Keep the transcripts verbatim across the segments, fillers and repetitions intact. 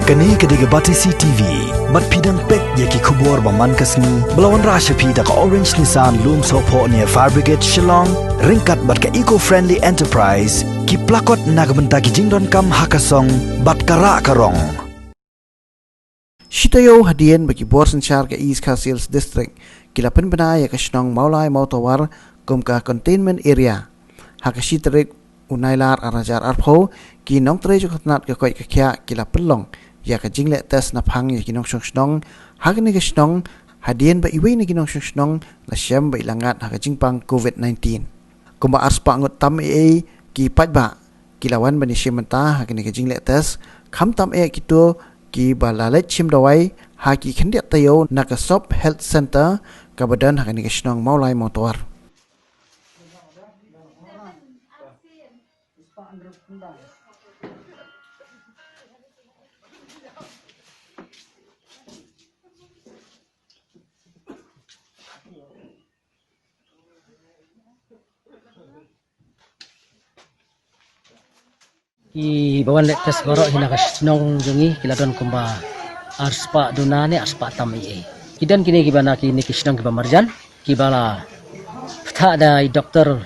Kane ka dei ka Batesi T V. Bad phi dang peit ïa ki khubor ba man ka sngi ba la wanrah sha phi da ka Orange Nissan Lumsohphoh near Fire Brigade Shillong, ryngkat bad ka Eco Friendly Enterprise, ki plakot na ka bynta ki jingdonkam ha ka song bad ka rah ka rong. Shi taïew hadien ba ki bor synshar ka East Khasi Hills District ki la pynbna ïa ka shnong Mawlai Mawtawar kum ka containment area. Ha ka shi tarik u Nailar ar hajar arphew, ki nongtrei jong ka tnat ka koit ka khiah ki la pynlong ïa ka jingleh test naphang ïa ki nongshong shnong ha kane ka shnong, hadien ba iwei na ki nongshong shnong la shem ba i la ngat ha ka jingpang covid nineteen. Kumba arspah ngut tam ei ei ki paidbah ki la wan ban ïashim bynta ha kane ka jingleh test, khamtam eh kito kiba la leit shim dawai ha ki khyndiat taïew na ka Sop Health Center kaba don ha kane ka shnong Mawlai Mawtawar. Kiba wan leh test baroh hi na ka shnong jong ngi ki la don kumba arspah duna ne arspah tam ei ei. Ki don kine kiba na kine ki shnong kiba marjan, kiba la pynthah da i doktor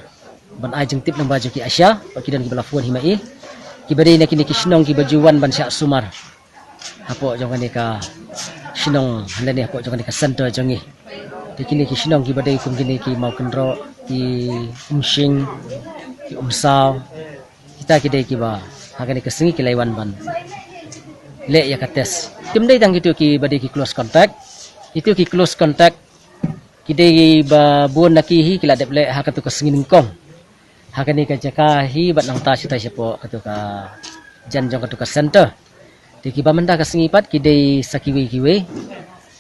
ban ai jingtip lyngba jong ki ASHA, bad ki don kiba la phone hi ma i. Kiba dei na kine ki shnong kiba ju wan ban shah sumar hapoh jong kane ka shnong, hynda ne hapoh jong kane ka center jong ngi. Te kine ki shnong kiba dei kum kine ki Mawkynroh, ki Umshing, ki Umsaw. Kita ki dei kiba ha kane ka sngi ki la wan ban leh ïa ka test. Kim dei tang kito kiba dei ki close contact. Kito ki close contact ki dei ba bun na ki hi ki la dep leh ha kato ka sngi nyngkong ha kane ka jaka hi, bad nangta shatai shapoh kato ka jan jong kato ka center. Te kiba mynta ka sngi pat ki dei sa kiwei kiwei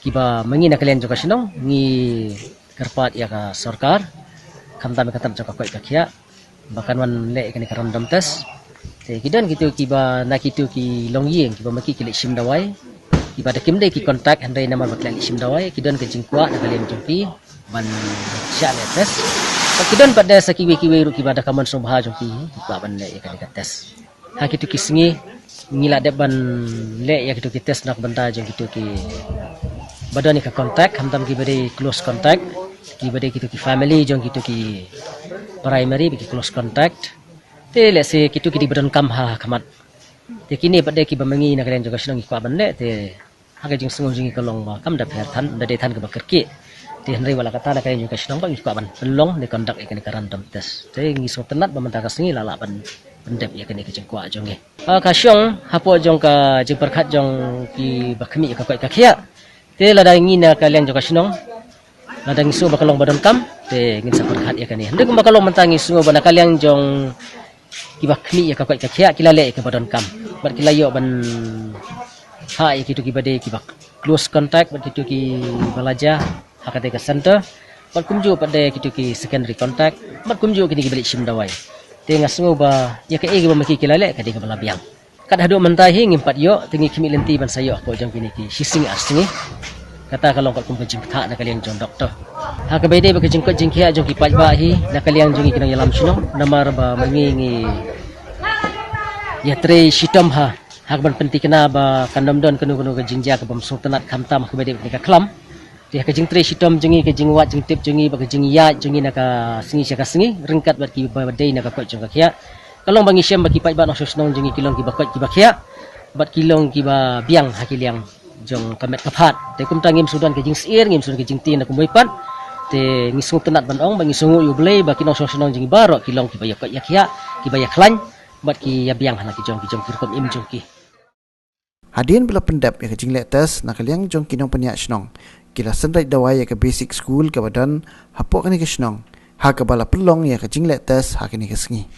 kiba ma ngi na ka liang jong ka shnong ngi kyrpad ïa ka sorkar, khamtam ïa ka tnat jong ka koit ka khiah, ba kan wan leh ïa kane ka random test. Te ki don kito kiba na kito ki longïing kiba ma ki ki leit shim dawai, kiba da kim dei ki contact hynrei namar ba ki la leit shim dawai, ki don ka jingkwah na ka liang jong ki ban shah leh test. Bad ki don pat de sa kiwei kiwei ruh kiba da ka mon sngewbha jong ki, ki kwah ban leh ïa kane ka test. Ha kito ki sngi ngi la dep ban leh ïa kito ki test na ka bynta jong kito kiba don ïa ka contact, khamtam kiba dei close contact, kiba dei kito ki family jong kito ki primary ba ki close contact. Te lehse kito ki dei ba donkam ha khmat. Te kine pat de kiba ma ngi na ka liang jong ka shnong ngi kwah ban leh, te ha ka jingsngew jong ngi ka long ba kam da pher than, da dei than kaba kyrkieh. Te hynrei wat la katta na ka liang jong ka shnong ba ngi kwah ban pynlong ne conduct ïa kane ka random test. Te ngi sngewtynnat ba mynta ka sngi la lah ban pyndep ïa kane ka jingkwah jong ngi. Ha ka shong hapoh jong ka jingpyrkhat jong kiba khmih ïa ka koit ka khiah. Te lada ngi na ka liang jong ka shnong, lada ngi sngew ba ka long ba donkam, te ngin sa pyrkhat ïa kane. Hynrei kumba ka long mynta ngi sngew ba na ka liang jong kiba khmih ïa ka koit ka khiah ki la leh ïa kaba donkam. Bad ki la ïoh ban ha ïa kito kiba dei kiba close contact bad kito kiba la jia ha kata ka center. Bad kumjuh pat de kito ki secondary contact bad kumjuh kine kiba leit shim dawai. Te nga sngew ba ïa kaei kaba ma ki ki la leh ka dei kaba la biang. Kat haduh mynta hi ngim pat ïoh, te ngi khmih lynti ban sa ïoh hapoh jong kine ki shi sngi ar sngi. Kata ka long katkum ka jingpyrkhat na ka liang jong doktor. Ha kaba ïadei bad ka jingkoit jingkhiah jong ki paidbah hi na ka liang jong ngi ki nongïalam shnong, namar ba ma ngi ngi ïatrei shitom ha, ha kaban pynthikna ba kan ym don kano kano ka jingjia kabym sngewtynnat khamtam ha kaba ïadei bad kane ka khlam. Te ha ka jingtrei shitom jong ngi, ka jingwad jingtip jong ngi bad ka jingïaid jong ngi na ka sngi sha ka sngi ryngkat bad kiba dei na ka koit jong ka khiah, ka long ba ngi shem ba ki paidbah nongshong shnong jong ngi ki long kiba koit kiba khiah bad ki long kiba biang ha ki liang jong ka met ka phad. Te kumta ngim shu don ka jingsyier, ngim shu don ka jingtieng na kumwei pat. Te ngi sngewtynnat ban ong ba ngi sngewnguh ïa U Blei ba ki nongshong shnong jong ngi baroh ki long kiba ïa koit ïa khiah, kiba ïa khlaiñ bad ki ïa biang ha la ki jong ki jong ki rukom im jong ki. Hadien ba la pyndep ïa ka jingleh test na ka liang jong ki nongpynïaid shnong, ki la synreit dawai ïa ka basic school kaba don hapoh kane ka shnong, ha kaba la pynlong ïa ka jingleh test ha kane ka sngi.